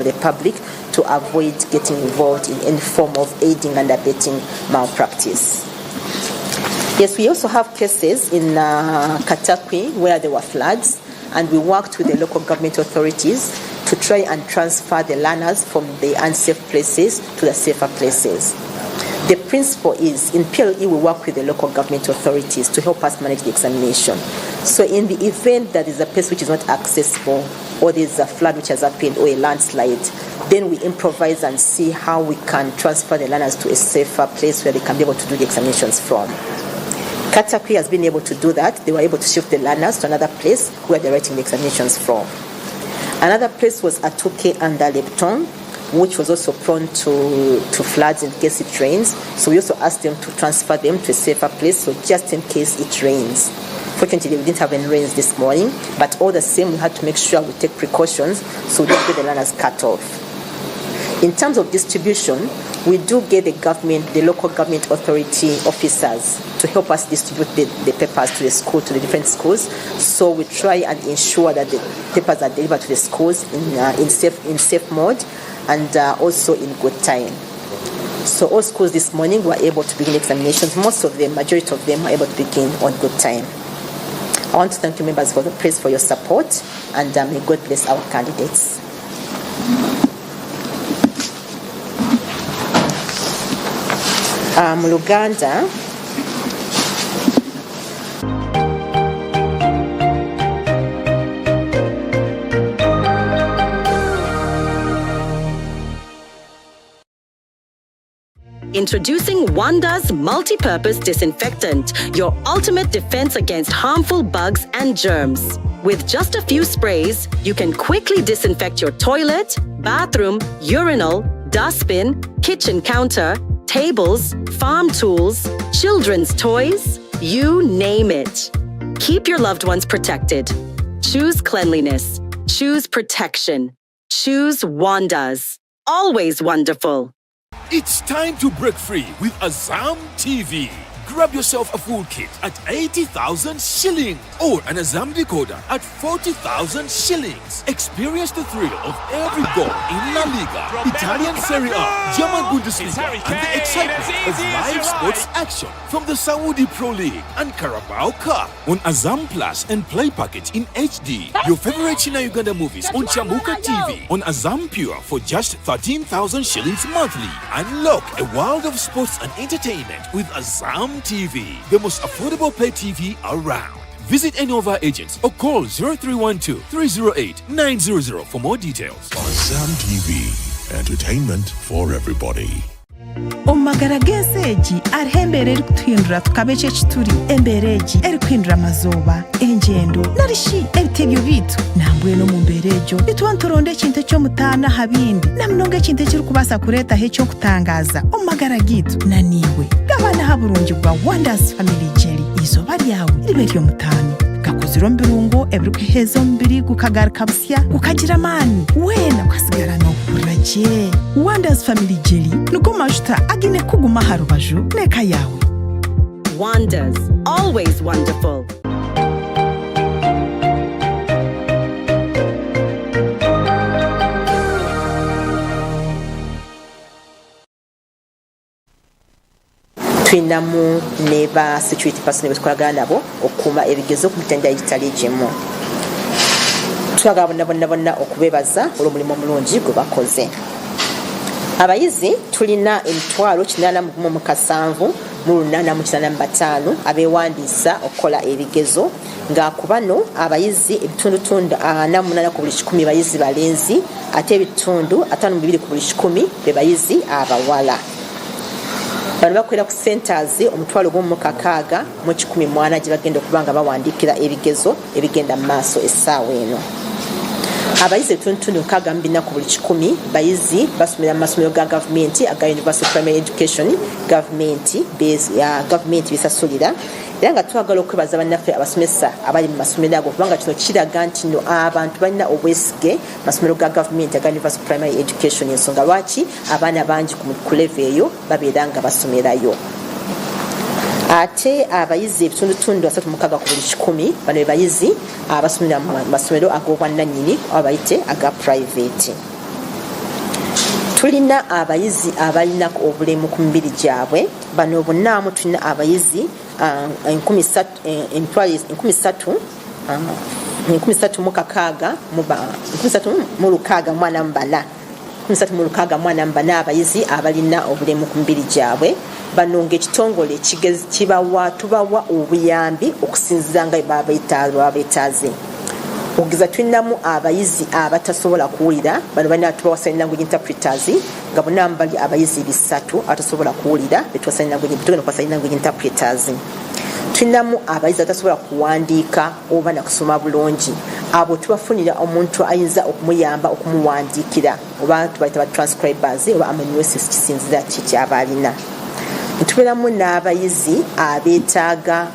The public to avoid getting involved in any form of aiding and abetting malpractice. Yes, we also have cases in Katakwi where there were floods, and we worked with the local government authorities to try and transfer the learners from the unsafe places to the safer places. The principle is in PLE, we work with the local government authorities to help us manage the examination. So, in the event that is a place which is not accessible, or there's a flood which has happened, or a landslide, then we improvise and see how we can transfer the learners to a safer place where they can be able to do the examinations from. Katakwi has been able to do that. They were able to shift the learners to another place where they're writing the examinations from. Another place was Atuke and Lepton, which was also prone to floods in case it rains. So we also asked them to transfer them to a safer place, so just in case it rains. Fortunately, we didn't have any rains this morning, but all the same, we had to make sure we take precautions so we don't get the learners cut off. In terms of distribution, we do get the government, the local government authority officers to help us distribute the papers to the school, to the different schools. So we try and ensure that the papers are delivered to the schools in safe mode and also in good time. So all schools this morning were able to begin examinations. Most of them, majority of them, were able to begin on good time. I want to thank you, members for the press, for your support, and may God bless our candidates. Mu Luganda. Introducing Wanda's Multi-Purpose Disinfectant, your ultimate defense against harmful bugs and germs. With just a few sprays, you can quickly disinfect your toilet, bathroom, urinal, dustbin, kitchen counter, tables, farm tools, children's toys, you name it. Keep your loved ones protected. Choose cleanliness. Choose protection. Choose Wanda's. Always wonderful. It's time to break free with Azam TV. Grab yourself a full kit at 80,000 shillings or an Azam decoder at 40,000 shillings. Experience the thrill of every goal in La Liga, Italian Serie A, German Bundesliga, and the excitement of live sports action from the Saudi Pro League and Carabao Cup on Azam Plus and Play Package in HD. Your favorite China Uganda movies on Chamuka TV on Azam Pure for just 13,000 shillings monthly. Unlock a world of sports and entertainment with Azam TV, the most affordable pay TV around. Visit any of our agents or call 0312 308 900 for more details. Azam TV, entertainment for everybody. Omu magara g'ensi egi hariho embeera erikutuhindura tukaba ekyo ekituri. Embeera egi erikuhindura amazooba, engyendo narishi ebitebyo biitu. Nambwenu omu mbeera egyo nituba nituronda ekintu eky'omutaano aha bindi, na munonga ekintu ekirikubaasa kureetaho eky'okutangaaza omu magara gaitu. Na niiwe gabana aha burungi bwa Wonders Family Jelly, izooba ryawe ribe ry'omutaano. Gakozire omu birungo ebirikuheeza omubiri gukagaruka busya, gukagira amaani, weena ukasigara noohurira gye. Wonders Family Jelly nigo majuta agine kuguma aha rubaju n'eka yawe. Wonders. Always wonderful. Tulinamu ne ba security personnel betukolagana nabo okukuuma ebigezo ku mitendera egitali gimu. Twagala bonna bonna bonna okubebaza olw'omulimu omulungi gwe bakoze. Abayizi tulina 817,885 abeewandiisa okukola ebigezo, nga ku bano abayizi ebitundutundu 48 ku buli kikumi bayizi balenzi, ate ebitundu 52 ku buli kikumi be bayizi abawala. Bano bakolera ku centers 161,104 gye bagenda okuba nga bawandiikira ebigezo ebigenda mu maaso essaawa eno. Abayizi ebitundutundu 64 ku buli kikumi bayizi basomera mu masomero ga gavumenti aga Universal Primary Education, gavumenti bisasulira. Era nga twagala okwebaza bannaffe abasomesa abali mu masomero ago, kubanga kino kiraga nti no abantu balina obwesige masomero ga gavumenti aga Universal Primary Education, ensonga lwaki abaana bangi ku level eyo babeera nga basomerayo. Ate abayizi ebitundutundu 36 ku buli kikumi, bano be bayizi abasomera mu masomero ag'obwannannyini oba bayite aga private. Tulina abayizi abalina obulemu ku mibiri gyabwe. Bano bonnaamu tulina abayizi 3664, 3644 abayizi abalina obulemu ku mibiri gyabwe. Bano ngaekitongole kibawa, tubawa obuyambi okusinziira nga baba beetaaze. Okugeza, tulinamu abayizi abatasobola kuwulira. Bano balina, tubawa sign language interpreters, nga bonna bali abayizi 300 abatasobola kuwulira betuwa sign language, tugenda kuwa sign language interpreters. Tulinamu abayizi abatasobola kuwandiika oba nakusoma bulungi. Abo tubafunira omuntu ayinza okumuyamba okumuwandiikira, oba tubayita ba transcribers oba amanuensis, kisinzira kikyaba alina. Tubeeramu n'abayizi abeetaaga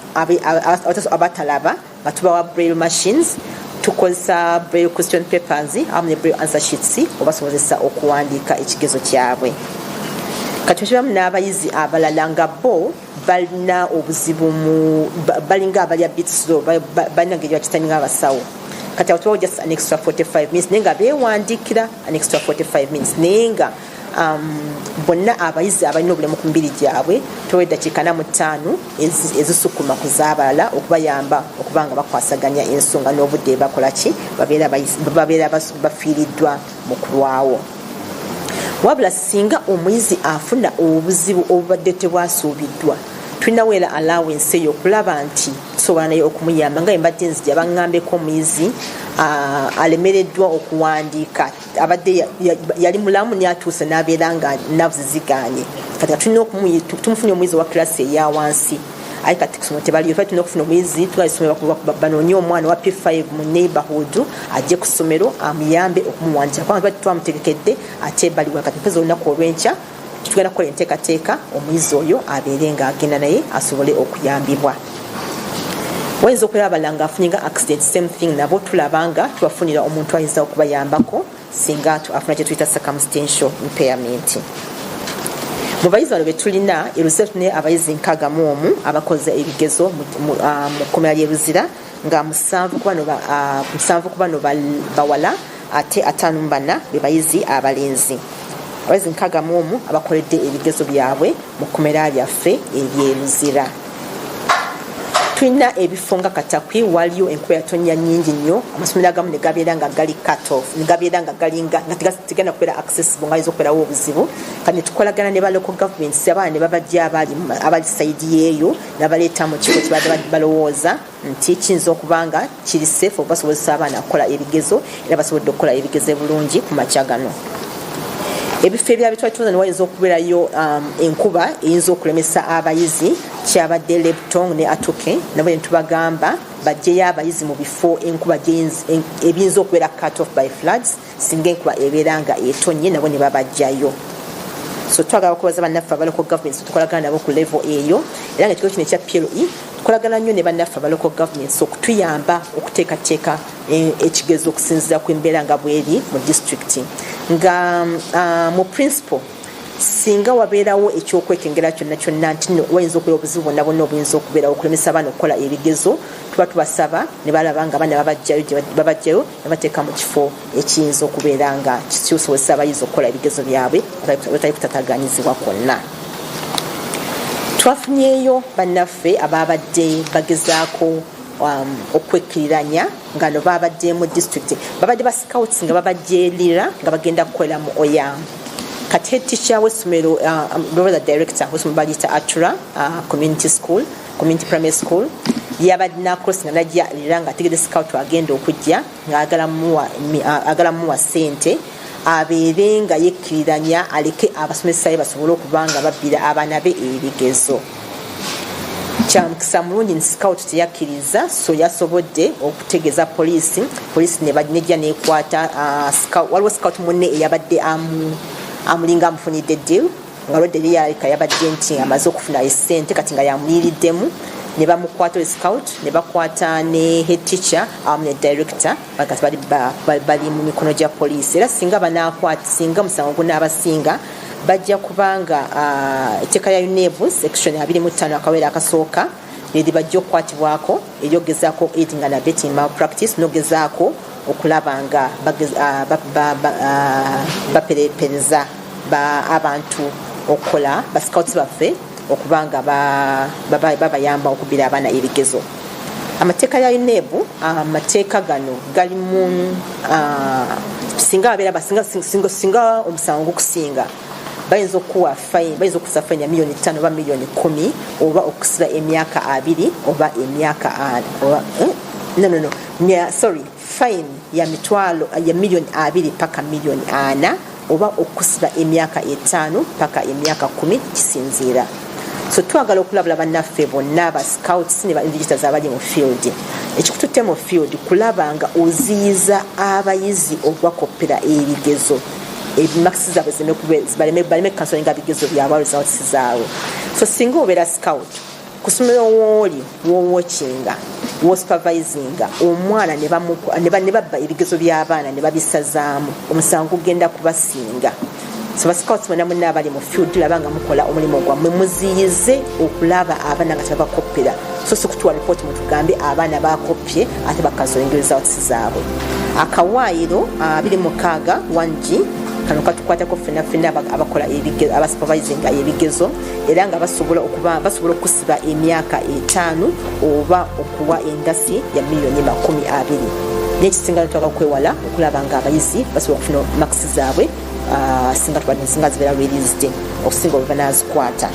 abatalaba, nga tubawa braille machines, tukozesa braille question papers awamu ne braille answer sheets obasobozesa okuwandiika ekigezo kyabwe. Kati tubeeramu n'abayizi abalala nga bo balina obuzibu mu balinga abalya bit slow, balina ngeri bakitaninga abasawo. Kati abo tubawo just an extra 45 minutes, naye nga beewandiikira an extra 45 minutes. Naye nga bonna abayizi abalina obulemu ku mibiri gyabwe tubawa eddakiika 45 ezisukkuluma ku z'abalala, okubayamba okuba nga bakwasaganya ensonga n'obudde bakola ki, babeera bafiiriddwa mu kulwawo. Wabula singa omuyizi afuna obuzibu obubadde tebwasuubiddwa, tulinawo era allowance eyo okulaba nti tusobola naye okumuyamba. Nga embadde nzija, baŋŋambeko omuyizi alemereddwa okuwandiika, abadde yali mulamu naye atuuse n'abeera nga nerves ziganye. Kati nga tulina tumufunye omuyizi owa kirasi eya wansi, aye kati kusoma tebaliyo. Twali tulina okufuna omuyizi, twali banoonye omwana wa P5 mu neighborhood ajje ku ssomero amuyambe okumuwandiika, kubanga twali twamutegekedde ate baliwa. Kati mpeza olunaku olw'enkya tugenda kukola enteekateeka omuyizi oyo abeere ng'agenda naye asobole okuyambibwa. Wayinza okubeera abalala ng'afunye nga accident, same thing, nabo tulaba nga tubafunira omuntu ayinza okubayambako singa afuna kye tuyita circumstantial impairment. Mu bayizi bano betulina e Luzira, tulina abayizi 61 abakoze ebigezo mu kkomera ly'e Luzira, nga 7 ku bano bawala, ate 54 be bayizi abalenzi. Abayizi 61 abakoledde ebigezo byabwe mu kkomera lyaffe ery'e Luzira. Tulina ebifo nga Katakwi, waliyo enkuba yatonnya nnyingi nnyo, amasomero agamu ne gabeera nga gali cut off, ne gabeera nga galinga nga tegenda kubeera accessible, nga ayinza okubeerawo obuzibu. Kati netukolagana ne ba local governments, abaana ne babajja abali side yeeyo, nabaleeta mu kifo kibadde balowooza nti kiyinza okuba nga kiri safe okubasobozesa abaana okukola ebigezo, era basobodde okukola ebigezo bulungi ku makya gano. Ebifo ebirala bitwali tubuuza newayinza okubeerayo enkuba eyinza okulemesa abayizi, kyabadde Leptong ne Atuke. Nabo ne tubagamba bajjeyo abayizi mu bifo enkuba ebiyinza okubeera cut off by floods, singa enkuba ebeera nga etonye, nabo ne babajjayo. So twagala okubaza bannaffe aba local governments, tukolagana nabo ku level eyo, era nga ekigo kino ekya PLE tukolagana nnyo ne bannaffe aba local governments okutuyamba okuteekateeka ekigezo okusinziira ku embeera nga bweri mu disitulikiti. Nga mu principle, singa wabeerawo ekyokwekengera kyonna kyonna nti no wayinza okubeera obuzibu bwonna bwonna obuyinza okubeerawo okulemesa abaana okukola ebigezo, tuba tubasaba ne balaba nga abaana babajjayo ne bateeka mu kifo ekiyinza okubeera nga kisobozesa abayizi okukola ebigezo byabwe batali kutataganyizibwa kwonna. Twafunyeeyo bannaffe ababadde bagezaako okwekkiriranya, nga no babadde mu district, babadde ba scouts, nga babajje Lira nga bagenda kukolera mu Oyam. Kati head teacher w'essomero, rather director w'essomero baliyita Atura Community School, Community Primary School, yabadde nacross nga najja Lira nga ategedde scout agenda okujja, nga agala muwa sente abeere nga yekkiriranya aleke abasomesa be basobole okuba nga babbira abaana be ebigezo. Kyamukisa mulungi nti scout teyakkiriza, so yasobodde okutegeeza poliisi. Poliisi nejja nekwata waliwo scout munne eyabadde amulinga amufunidde deal, nga lwedde eri yalika yabadde nti amaze okufuna esente, kati nga yamuliiriddemu, ne bamukwata oyo scout, ne bakwata ne head teacher awamu ne director. Kati bali mu mikono gya poliisi, era singa banakwata, singa omusango gunaabasinga, bajja kubanga etteeka lya UNEB section 25 akaweera akasooka eri bajja okukwatibwako eryogezaako aiding and abetting malpractice, nogezaako okulaba nga baperepereza. Abantu okukola ba scouts baffe okubanga babayamba okubbira abaana ebigezo. Amateeka ya UNEB, amateeka gano gali mu singa babeera singa omusango gukusinga, bayinza okukuwa fine, bayinza okukusa fine ya miliyoni 5 oba miliyoni 10 oba okusiba emyaka 20 oba emyaka oba, no, sorry, fine ya mitwalo ya miliyoni 20 paka miliyoni 40 oba okusiba emyaka 5 paka emyaka 10, kisinziira. So twagala okulabula bannaffe bonna ba scouts ne ba invigilators abali mu field. Ekikututte mu field kulaba nga oziyiza abayizi okubakoppera ebigezo, marks zaabwe baleme cancellinga bigezo byabwe, results zaabwe. So singa obeera scout ku ssomero wooli wowokinga, wosupervisinga omwana ne babba ebigezo by'abaana ne babisazaamu, omusango gugenda kubasinga. So bascouts mwena mwena abali mu field, tulaba nga mukola omulimu gwammwe, muziyize okulaba abaana nga tebabakoppera. So si kutuwa report mutugambe abaana bakopye ate bacancellinga results zaabwe. Akawaayiro 26 1G kano katukwatako ffenna ffenna abakola abasupervisinga ebigezo, era nga basobola okuba basobola okusiba emyaka 5 oba okuwa endasi ya miliyoni 20. N'ekisinga, twagala okwewala okulaba nga abayizi basobola okufuna marks zaabwe singa tubadde singa zibeera released okusinga olwe banazikwata.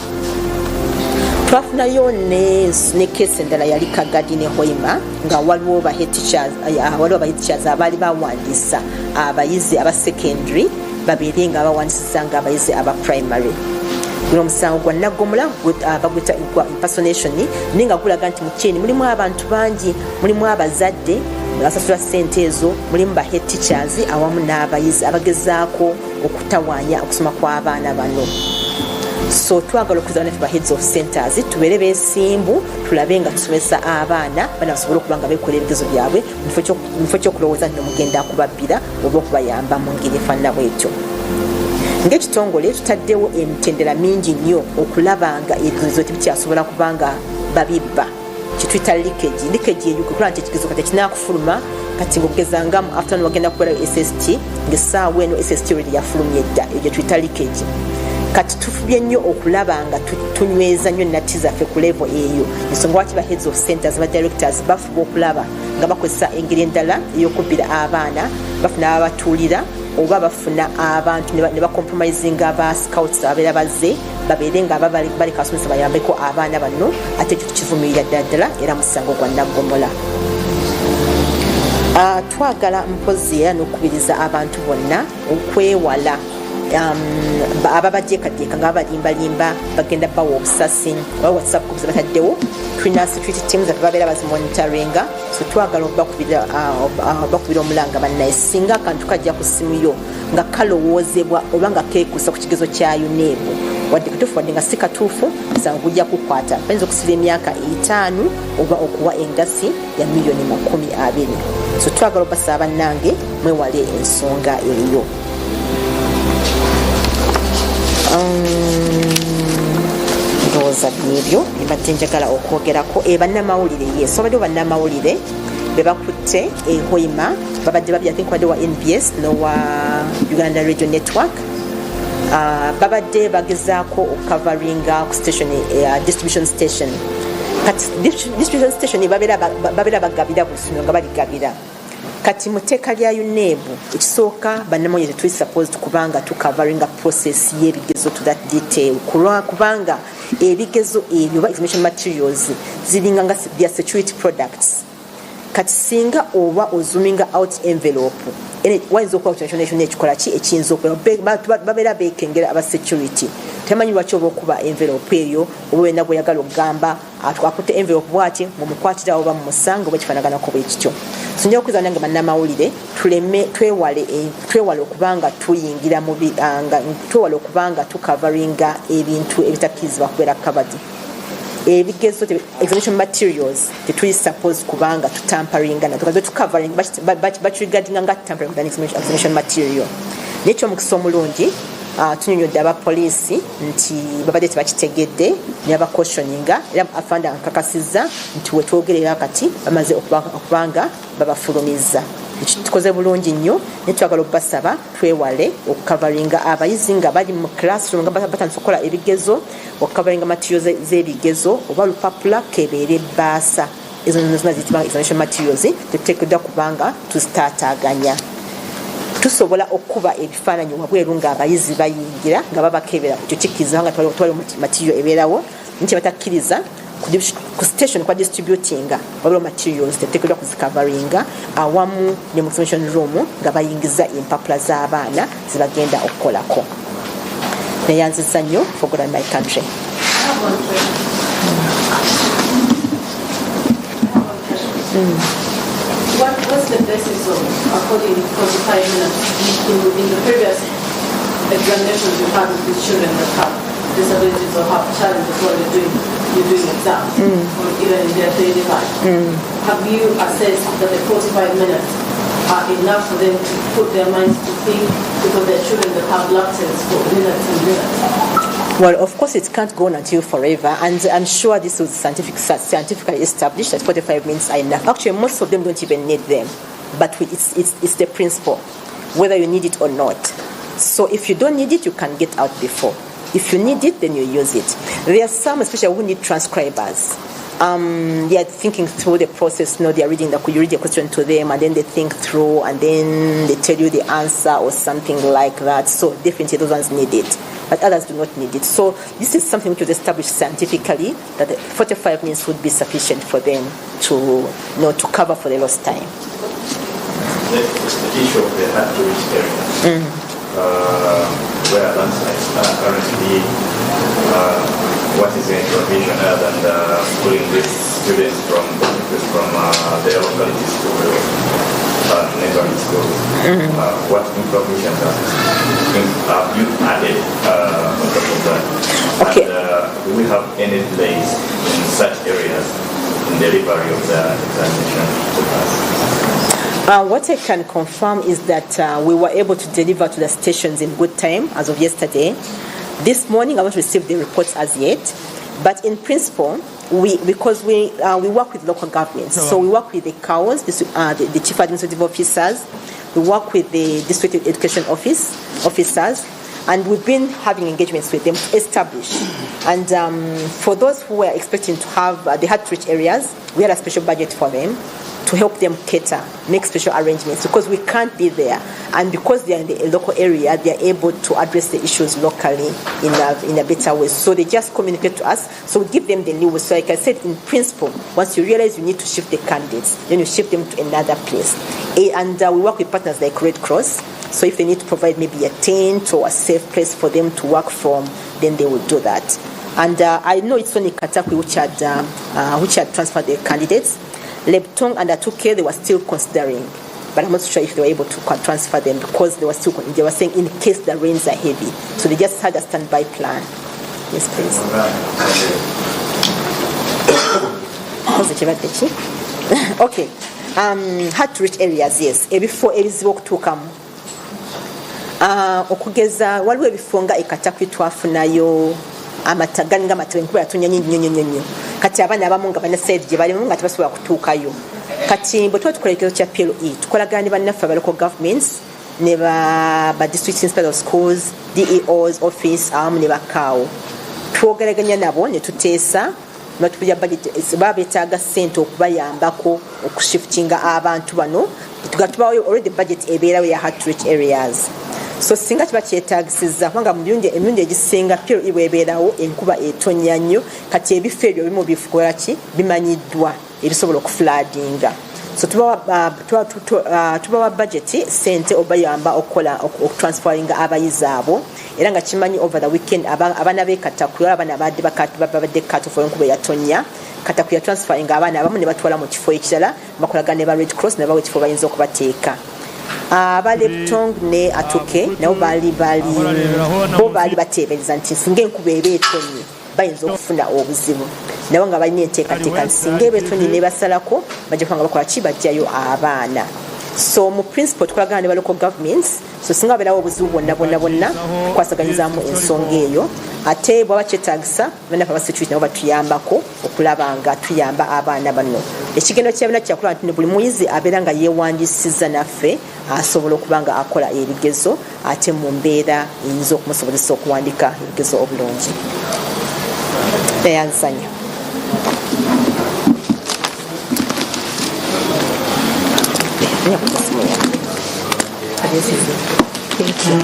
Twafunayo ne case endala yali Kagadi ne Hoima, nga waliwo ba head teachers, waliwo ba head teachers abaali bawandiisa abayizi aba secondary babeere nga bawandiisiza nga abayizi aba primary. Guno omusango gwa naggomola, baguyita gwa impersonation, naye nga gulaga nti mu kyeni mulimu abantu bangi, mulimu abazadde basasula ssente ezo, mulimu ba head teachers awamu n'abayizi abagezaako okutawaanya okusoma kw'abaana bano. So twagala okuza naffe ba heads of centers tubeere beesimbu, tulabe nga tusomesa abaana bana basobole okuba nga bekola ebigezo byabwe mu kifo ky'okulowooza nti nomugenda kubabbira oba okubayamba mu ngeri efaanana bwetyo. Ng'ekitongole tutaddewo emitendera mingi nnyo okulaba nga ebigezo tebikyasobola kuba nga babibba, kyetuyita leakage. Leakage eyo kwekulaba nti ekigezo kati kinakufuluma kati ngaokugeza nga mu afternoon wagenda kubeerayo SST, ngaessaawa eno SST already yafulumye dda. Eyo gyetuyita leakage. Kati tufubye nnyo okulaba nga tunyweza nnyo natti zaffe ku level eyo, ensonga waki ba heads of centers, ba directors bafuba okulaba nga bakozesa engeri endala ey'okubbira abaana, bafuna ababatuulira oba bafuna abantu ne bacompromisinga ba scouts ababeera bazze babeere nga baleka abasomesa bayambeko abaana bano. Ate ekyo tukivumirira ddala ddala, era musango gwa naggomola. Twagala mpozi era n'okukubiriza abantu bonna okwewala ababajeekajeeka nga babalimbalimba bagenda bawa obusasi oba WhatsApp groups bataddewo. Tulina security teams zaffe babeera bazimonitoringa. So twagala bakubira omulanga bannaye, singa akantu kajja ku ssimu yo nga kalowoozebwa oba nga keekuusa ku kigezo kya UNEB, wadde katuufu wadde nga si katuufu, musango gujja kukwata. Bayinza okusiba emyaka 5 oba okuwa engasi ya miliyoni 20. So twagala obasaba bannange mwewale ensonga eyo. Ndowooza byebyo byembadde njagala okwogerako. Bannamawulire, yes, babaddewo bannamawulire be bakutte ehoima, babadde babiri, I think badde wa NBS nowa Uganda Radio Network. Babadde bagezaako okucoveringa ku station, distribution station. Kati distribution station babeera bagabira buli ssomero nga baligabira. Kati mu tteeka lya UNEB, ekisooka, bannamawulire tetuli supposed kubanga tucoveringa process y'ebigezo to that detail, kulwa kubanga ebigezo ebyo oba information materials ziringa nga bya security products. Kati singa oba ozoominga out envelope, wayinza okuba kyona kyona ekikola ki ekiyinza okuba babeera bekengera aba security, temanyi lwaki oba okuba envelope eyo oba wena gweyagala okugamba akutte envelope bwati mumukwatirawo oba mumusanga oba ekifaanaganako bwe kityo. So nja okuza nange bannamawulire tuleme twewale okubanga tuyingira mu twewale okubanga tucoveringa ebintu ebitakkirizibwa kubeera covered. Ebigezo, examination materials, tetuli supposed kubanga tutamperinga nazo. Kati tucovering bakiregardinga nga tampering with an examination material. Naye ekyomukisa omulungi, tunyonyodde abapoliisi nti babadde tebakitegedde ne babacautioninga, era afande nkakasizza nti wetwogerera kati bamaze okubanga babafulumizza. Tukoze bulungi nnyo, naye twagala okubasaba twewale okucoveringa abayizi nga bali mu classroom nga batandise okukola ebigezo, okucoveringa materials z'ebigezo oba lupapula kebeere ebbaasa. Ezo zonna ziyitibwa examination materials, tetuteekeddwa kubanga tuzitaataaganya. Tusobola okukuba ebifaananyi wabweru ng'abayizi bayingira nga babakebera, ekyo kikkiriza nga twaliwo material ebeerawo. Nti batakkiriza ku station kwa distributinga waliwo materials, tetuteekeddwa kuzicoveringa, awamu ne mu examination room nga bayingiza empapula z'abaana zebagenda okukolako. Neyanziza nnyo for God and my country. I have one question. I have one question. What's the basis of according 45 minutes? In the previous examinations you had with these children that have disabilities or have challenges while you're doing exams, or even in their daily life, have you assessed that the 45 minutes are enough for them to put their minds to think, because they're children that have lapses for minutes and minutes? Well, of course, it can't go on until forever, and I'm sure this was scientifically established that 45 minutes are enough. Actually, most of them don't even need them, but it's the principle, whether you need it or not. So if you don't need it, you can get out before. If you need it, then you use it. There are some, especially who need transcribers. They are thinking through the process. They are reading the, you read the question to them, and then they think through, and then they tell you the answer or something like that. So definitely those ones need it, but others do not need it. So this is something which was established scientifically, that 45 minutes would be sufficient for them to cover for the lost time. The issue of the hard to reach areas, where landslides are currently, what is the provision other than pulling these students from their localities to neighboring schools? What provisions have you added on top of that? Okay. And do we have any delays in such areas in delivery of the examination papers? What I can confirm is that we were able to deliver to the stations in good time as of yesterday. This morning, I haven't received the reports as yet, but in principle, because we work with local governments, so we work with the CAOs, the chief administrative officers, we work with the district education office officers, and we've been having engagements with them to establish. And for those who were expecting to have the hard to reach areas, we had a special budget for them to help them cater, make special arrangements, because we can't be there. And because they are in the local area, they are able to address the issues locally in a better way. So they just communicate to us. So we give them the leeway. So like I said, in principle, once you realize you need to shift the candidates, then you shift them to another place. And we work with partners like Red Cross. So if they need to provide maybe a tent or a safe place for them to work from, then they will do that. And I know it's only Katakwi which had transferred their candidates. Leptong and Atuke, they were still considering, but I'm not sure if they were able to transfer them, because they were saying in case the rains are heavy. So they just had a standby plan. Yes, please. Koze kibadde ki? Okay. Hard to reach areas, yes. Ebifo ebizibu okutuukamu. Okugeza waliwo ebifo nga e Katakwi twafunayo amata galinga amata, enkuba yatonya nyingi nnyo nnyo nnyo. Kati abaana abamu nga balina side gye balimu nga tebasobola kutuukayo. Kati bwe tuba tukola ekigezo kya PLE, tukolagana ne bannaffe aba local governments ne ba district inspector of schools, DEOs office, awamu ne ba CAO. Twogeraganya nabo ne tuteesa batubulya budget, baba beetaaga ssente okubayambako okushiftinga abantu bano. Tubawayo already budget ebeerawo ya hard to reach areas. So singa kiba kyetagisiza, kubanga mu emirundi egisinga PLE bwebeerawo enkuba etonya nnyo, kati ebifo ebyo bimu bikola ki, bimanyiddwa ebisobola okufloodinga. So tubawa budget, sente obayamba okukola okutransferinga abayizi abo. Era nga kimanyi over the weekend abaana b'e Katakwi, abaana babadde cut off enkuba eyatonya Katakwi yatransferinga abaana abamu ne batwala mu kifo ekirala, bakolagana ne ba Red Cross ne bawa ekifo bayinza okubateeka. Aba Leptong ne Atuke nabo baali bo baali bateebereza nti singa enkuba eba etonye bayinza okufuna obuzibu, nabo nga balina enteekateeka nti singa eba etonye ne basalako bajja kuba nga bakola ki, bajjayo abaana. So mu principle tukolagana ne ba local governments, so singa wabeerawo obuzibu bwonna bwonna bwonna tukwasaganyizaamu ensonga eyo, ate bwaba kyetagisa bannaffe aba security nabo batuyambako okulaba nga tuyamba abaana bano. Ekigendo kyabina kyakulaba nti buli muyizi abeera nga yeewandisiza naffe asobola okuba nga akola ebigezo ate mu mbeera eyinza okumusobozesa okuwandika ebigezo obulungi. Neyanzanya. Thank you.